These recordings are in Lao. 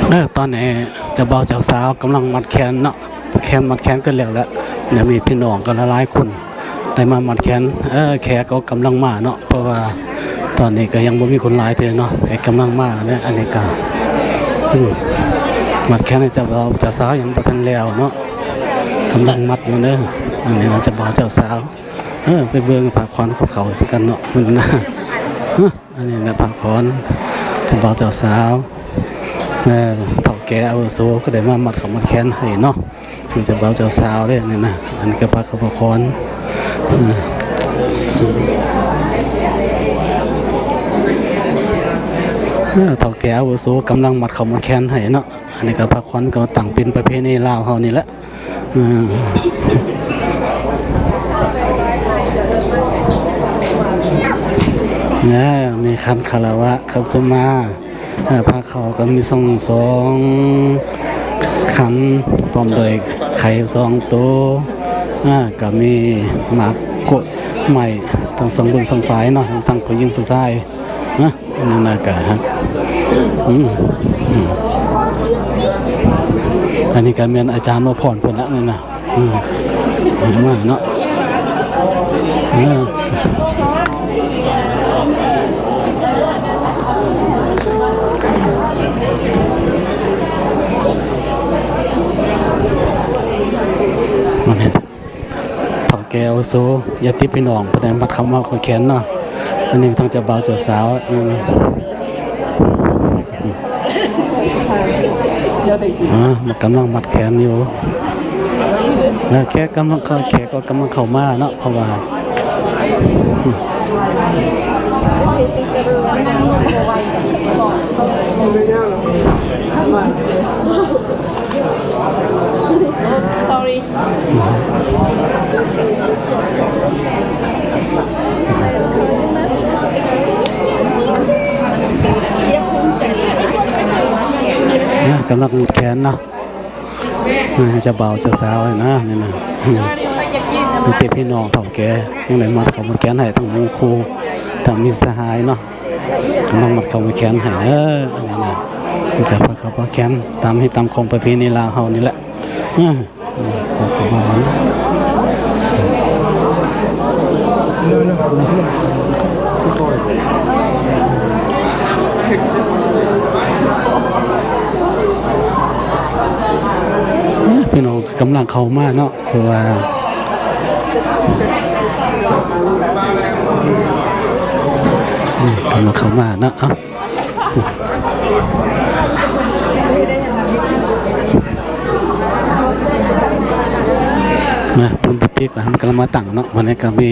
ເອີ ຕອນນີ້ເຈົ້າບ່າວເຈົ້າສາວກຳລັງມັດແຂນເນາະ, ແຂນ ມັດແຂນກັນແລ້ວລະ. ແລ້ວມີພີ່ນ້ອງກໍຫຼາຍໆຄົນໄດ້ມາມັດແຂນ. ເອີ ແຂກກໍກຳລັງມາເນາະ, ເພາະວ່າຕອນນີ້ກໍຍັງບໍ່ມີຄົນຫຼາຍເທື່ອເນາະ, ແຂກກຳລັງມາເນາະ. ອັນນີ້ກໍ ອືມ ມັດແຂນໃຫ້ເຈົ້າບ່າວເຈົ້າສາວຍັງບໍ່ທັນແລ້ວເນາະ, ກຳລັງມັດຢູ່ເດີ. ອັນນີ້ເນາະ ເຈົ້າບ່າວເຈົ້າສາວ. ເອີ ໄປເບິ່ງຜ້າຂວັນເຂົາໃສ່ກັນເນາະ ມັນນະ. ອັນນີ້ນະ ຜ້າຂວັນເຈົ້າບ່າວເຈົ້າສາວ. ເອີ ເຖົ້າແກ່ອາວຸໂສກໍໄດ້ມາມັດເຂົ້າມັດແຂນໃຫ້ເນາະ, ເປັນເຈົ້າບ່າວເຈົ້າສາວເດ້ນີ້ນະ. ອັນນີ້ກໍຜ້າຂາວຜ້າຂວັນ. ເອີ ເອີ ເຖົ້າແກ່ອາວຸໂສກຳລັງມັດເຂົ້າມັດແຂນໃຫ້ເນາະ. ອັນນີ້ກໍຜ້າຂວັນ ກໍຕັ້ງເປັນປະເພນີລາວເຮົານີ້ແຫຼະ. ອືມ ເອີ ມີຂັນຄາລະວະ ຂັນສຸມາ, ເອີ ພາເຂົ້າກໍມີສອງ ສອງຂັນ ພ້ອມດ້ວຍໄຂ່ສອງໂຕ, ເອີ ກໍມີໝາກກ້ວຍໄມ້ທັງສອງເບື້ອງສອງຝ່າຍເນາະ, ທັງຜູ້ຍິງຜູ້ຊາຍນະ. ອັນນັ້ນນະກະ ອືມ ອືມ ອັນນີ້ກະແມ່ນອາຈານໜູພອນເພິ່ນລະນັ້ນນະ. ອືມ ມາເນາະ. ເອີ ມາແມ່ນ ເຖົ້າແກ່ອາວຸໂສ ຍາດຕິພີ່ນ້ອງ ເພິ່ນໄດ້ມັດເຂົ້າມັດແຂນເນາະ. ອັນນີ້ທັງເຈົ້າບ່າວເຈົ້າສາວ. ອືມ ອ່າ ມັນກຳລັງມັດແຂນຢູ່. ແລ້ວແຂກກຳລັງເຂົ້າ ແຂກກໍກຳລັງເຂົ້າມາເນາະ ເພາະວ່າ ອືມ Sorry. ນະ ກຳລັງມັດແຂນເນາະ ນະ ເຈົ້າບ່າວເຈົ້າສາວນະ ນີ້ນະ. ອືມ ມີແຕ່ພີ່ນ້ອງເຖົ້າແກ່ ຍັງໄດ້ມັດເຂົ້າມັດແຂນໃຫ້ ທັງໝູ່ຄູ່ ທັງມິດສະຫາຍເນາະ. ກຳລັງມັດເຂົ້າມັດແຂນໃຫ້. ເອີ ອັນນີ້ນະ ມັນກໍພາເຂົ້າພາແຂນຕາມຮີດຕາມຄອງປະເພນີລາວເຮົານີ້ແຫຼະ. ເອີ ອືມ ເຂົ້າມາມັນ ພີ່ນ້ອງກຳລັງເຂົ້າມາເນາະ. ຄືວ່າ ອືມ ກຳລັງເຂົ້າມາເນາະ. ເອົ້າ ມາ ເພິ່ນໄປຕິກ ມັນກຳລັງມາຕັ້ງເນາະ. ວັນນີ້ກໍມີ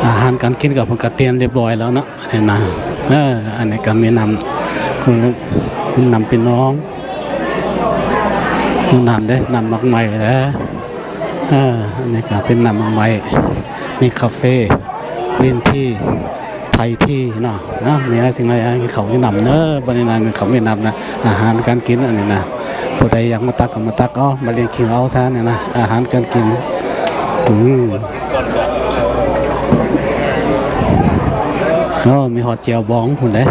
ອາຫານການກິນ ກໍເພິ່ນກໍຕຽມຮຽບຮ້ອຍແລ້ວເນາະ. ນີ້ນະ ເອີ ອັນນີ້ກໍມີນ້ຳ ນ້ຳພີ່ນ້ອງ ນ້ຳເດ້ ນ້ຳໝາກໄມ້ເດ້. ເອີ ອັນນີ້ກໍເປັນນ້ຳໝາກໄມ້ ມີກາເຟ ກຣີນທີ ໄທທີເນາະ ເນາະ ມີຫຼາຍສິ່ງຫຼາຍຢ່າງ ເຂົ້າມີນ້ຳເດີ. ບັດນີ້ນະ ມີເຂົ້າມີນ້ຳນະ ອາຫານການກິນ. ອັນນີ້ນະ ຜູ້ໃດຢາກມາຕັກກໍມາຕັກເອົາ ມາລ້ຽງຄິວເອົາຊະນີ້ນະ ອາຫານການກິນ. ອືມ ໂອ້ ມີຮອດແຈ່ວບອງພຸ້ນເດ້.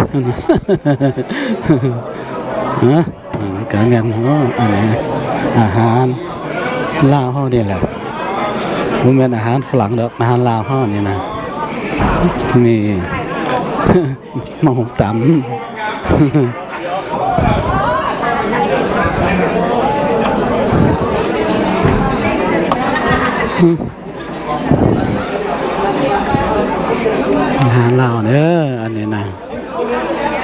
ຮະ ອັນນີ້ກໍແມ່ນ ເອີ ອັນນີ້ອາຫານລາວເຮົານີ້ແຫຼະ ບໍ່ແມ່ນອາຫານຝຣັ່ງດອກ ອາຫານລາວເຮົານີ້ນະ. ນີ້ ໝໍ້ຕົ້ມ ອາຫານລາວເດີ ອັນນີ້ນະ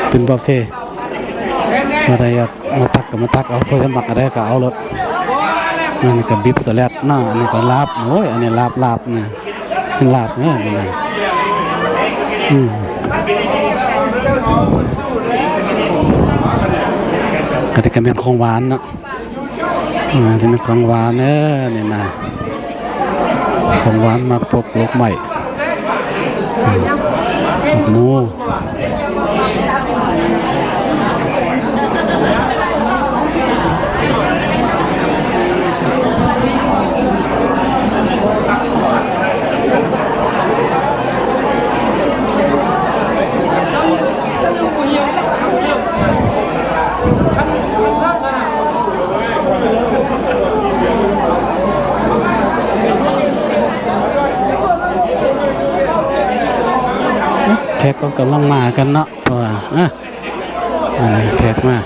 ເປັນບຸບເຟ. ຜູ້ໃດຢາກມາຕັກກໍມາຕັກເອົາ ຜູ້ໃດມັກອັນໃດກໍເອົາໂລດ. ອັນນີ້ກໍບິບສະແລັດເນາະ ອັນນີ້ກໍລາບ. ໂອ້ຍ ອັນນີ້ລາບ ລາບນະ ເປັນລາບເດີນີ້ນະ. ອືມ ອັນນີ້ກໍແມ່ນຂອງຫວານເນາະ. ອ່າ ຈະມີຂອງຫວານເດີນີ້ນະ ຂອງຫວານໝາກປົກ ໝາກໄມ້ ໝາກໝູ. ແຂກກໍກຳລັງມາກັນເນາະ ເພາະວ່າ ອະ ອັນນີ້ແຂກມາ.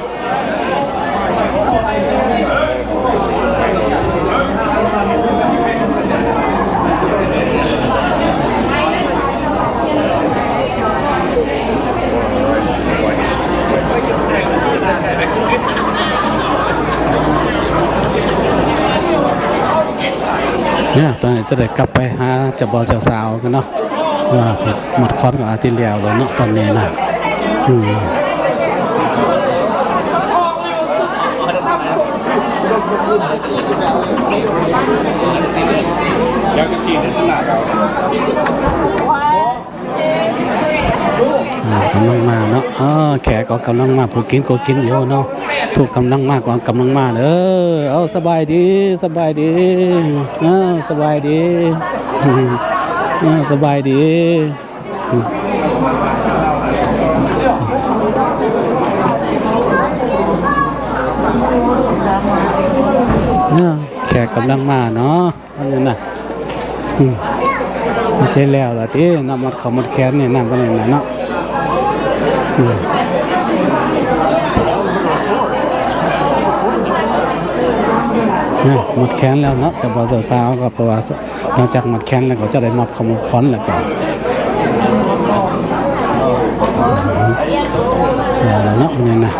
ເນາະ ຕອນນີ້ຈະໄດ້ກັບໄປຫາເຈົ້າບ່າວເຈົ້າສາວກັນເນາະ ວ່າມັດຄອນກໍອາດຊິແລ້ວແລ້ວເນາະ ຕອນນີ້ນະ ອືມ. ອ່າ ກຳລັງມາເນາະ ເອີ ແຂກກໍກຳລັງມາ ຜູ້ກິນກໍກິນຢູ່ເນາະ ຜູ້ກຳລັງມາກໍກຳລັງມາເດີ. ເອົາ ສະບາຍດີ ສະບາຍດີ ເອີ ສະບາຍດີ ເອີ ສະບາຍດີ ເອີ ແຂກກຳລັງມາເນາະ. ອັນນີ້ນະ ອືມ ມັນຈະແລ້ວລະຕິ ນຳມັດເຂົ້າມັດແຂນນີ້ນຳ ອັນນີ້ນະເນາະ ອືມ ນະ ມັດແຂນແລ້ວເນາະ ເຈົ້າບ່າວເຈົ້າສາວກໍ ເພາະວ່າຫຼັງຈາກມັດແຂນແລ້ວກໍຈະໄດ້ມອບເຂົ້າມອບຂວັນແລ້ວກໍ ແລ້ວເນາະ ແມ່ນນະ.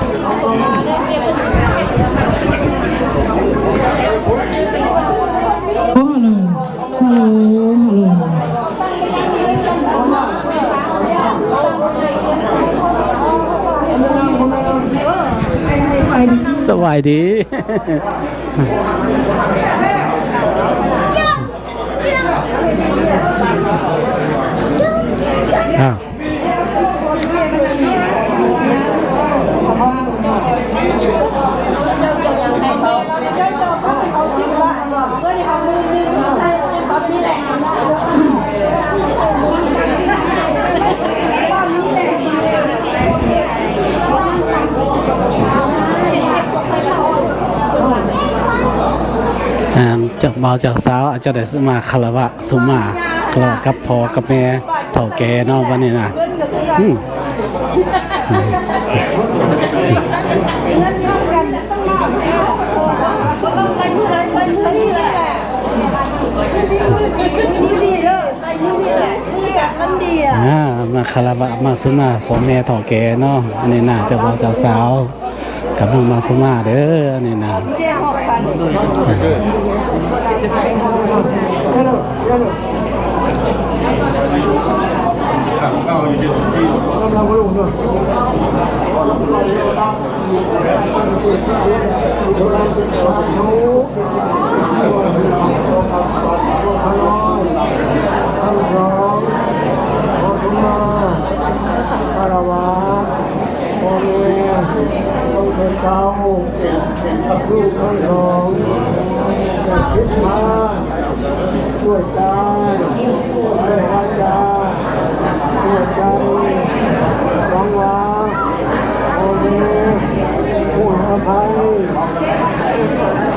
ໂອ້ ຮັລໂຫຼ ຮັລໂຫຼ ຮັລໂຫຼ ສະບາຍດີ ອ້າວ. ອ່າ ເຈົ້າບ່າວເຈົ້າສາວອາດຈະໄດ້ມາຄາລະວະ ສຸມາ ເພາະກັບພໍ່ກັບແມ່ເຖົ້າແກ່ເນາະ ບັດນີ້ນະ ອືມ ອ່າ ມາຄາລະວະ ມາສຸມາ ພໍ່ແມ່ເຖົ້າແກ່ເນາະ ອັນນີ້ນະ ເຈົ້າບ່າວເຈົ້າສາວ ກຳລັງມາສຸມາເດີ ອັນນີ້ນະ ທັງສອງ ຂໍສົມມາຄາລະວະ ພໍ່ແມ່ຂອງເພິ່ນເຈົ້າ ລູກທັງສອງ ເຮັດມາດ້ວຍກາຍ ດ້ວຍວາຈາ ດ້ວຍໃຈ ຫວັງວ່າພໍ່ແມ່ຄງໃຫ້ອະໄພ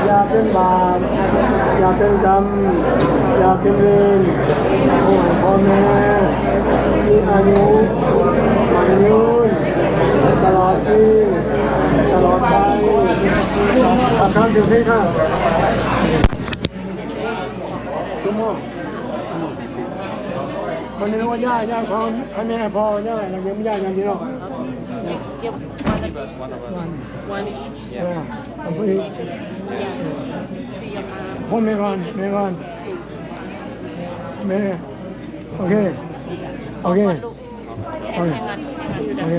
ຢ່າເປັນບາບ ຢ່າເປັນກຳ ຢ່າເປັນເວນ ຂໍໃຫ້ພໍ່ແມ່ມີອາຍຸໝັ້ນຍືນຕະຫຼອດປີ ຕະຫຼອດໄປ. ປາກຄຳເຖິງເພງຄ່ະ ຊຸມໂມງ ມັນເອີ້ນວ່າຍ່າ ຍ່າຂອງໃຫ້ແມ່ພໍ່ ຍ່າ ຍ່າ ຍ່າ ຍ່າ One each? Yeah. One each. Yeah. One each. Yeah. One each. Yeah. One each. Yeah. One each. ເອົາແມ່ກ່ອນ ແມ່ກ່ອນ ແມ່ ໂອເຄ ໂອເຄ ໂອເຄ ໂອເຄ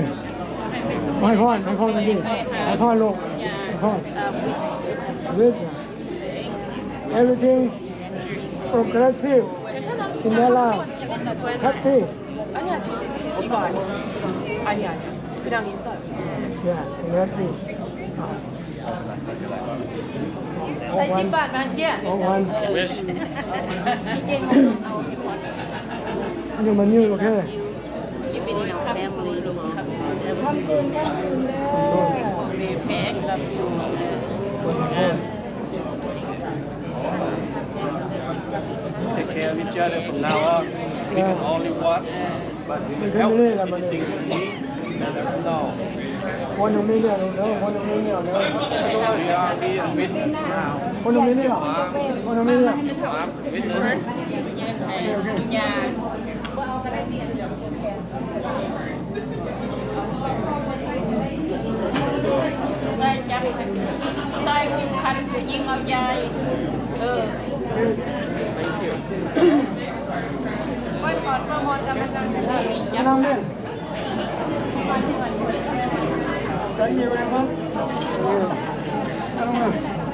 ໃຫ້ພອນ ໃຫ້ພອນກັນດີ ໃຫ້ພອນລູກ ໃຫ້ພອນ Wish everything progressive in your life. Happy. 아니야, this is 이거 아니야. 아니야, 아니야. 그냥 있어요. Yeah, happy. 아. 사이신 반, 반, yeah. 어, 반. Wish. 이게 뭐, 아, 이게 뭐. 이거 맞니? 이렇게. You've been in our family. Come soon, come soon. 네. Love you. Take care of each other from now on. We can only watch. One million, one million, one million. One million, one million. ໃສ່ຈັບ ໃສ່ພິມພັນຜູ້ຍິງເອົາໃຈ ເອີ ຂ້ອຍສອນພໍ່ມອນກັບມັນນຳ ນຳເດ້. Thank you very much.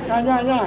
Yeah, yeah, yeah.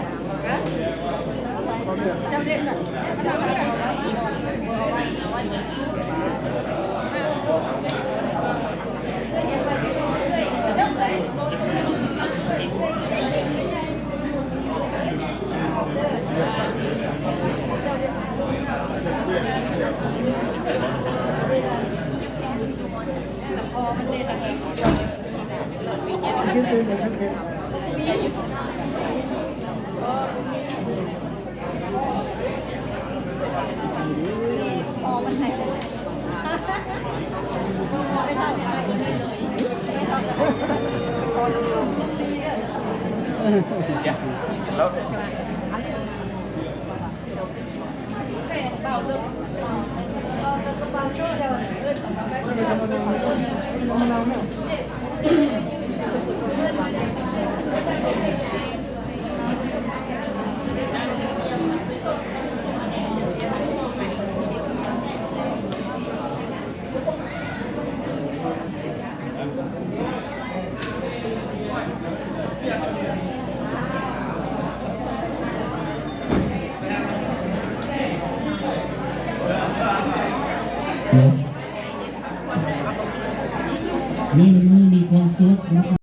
ມີ ມີ ມີຄວາມສຸກ.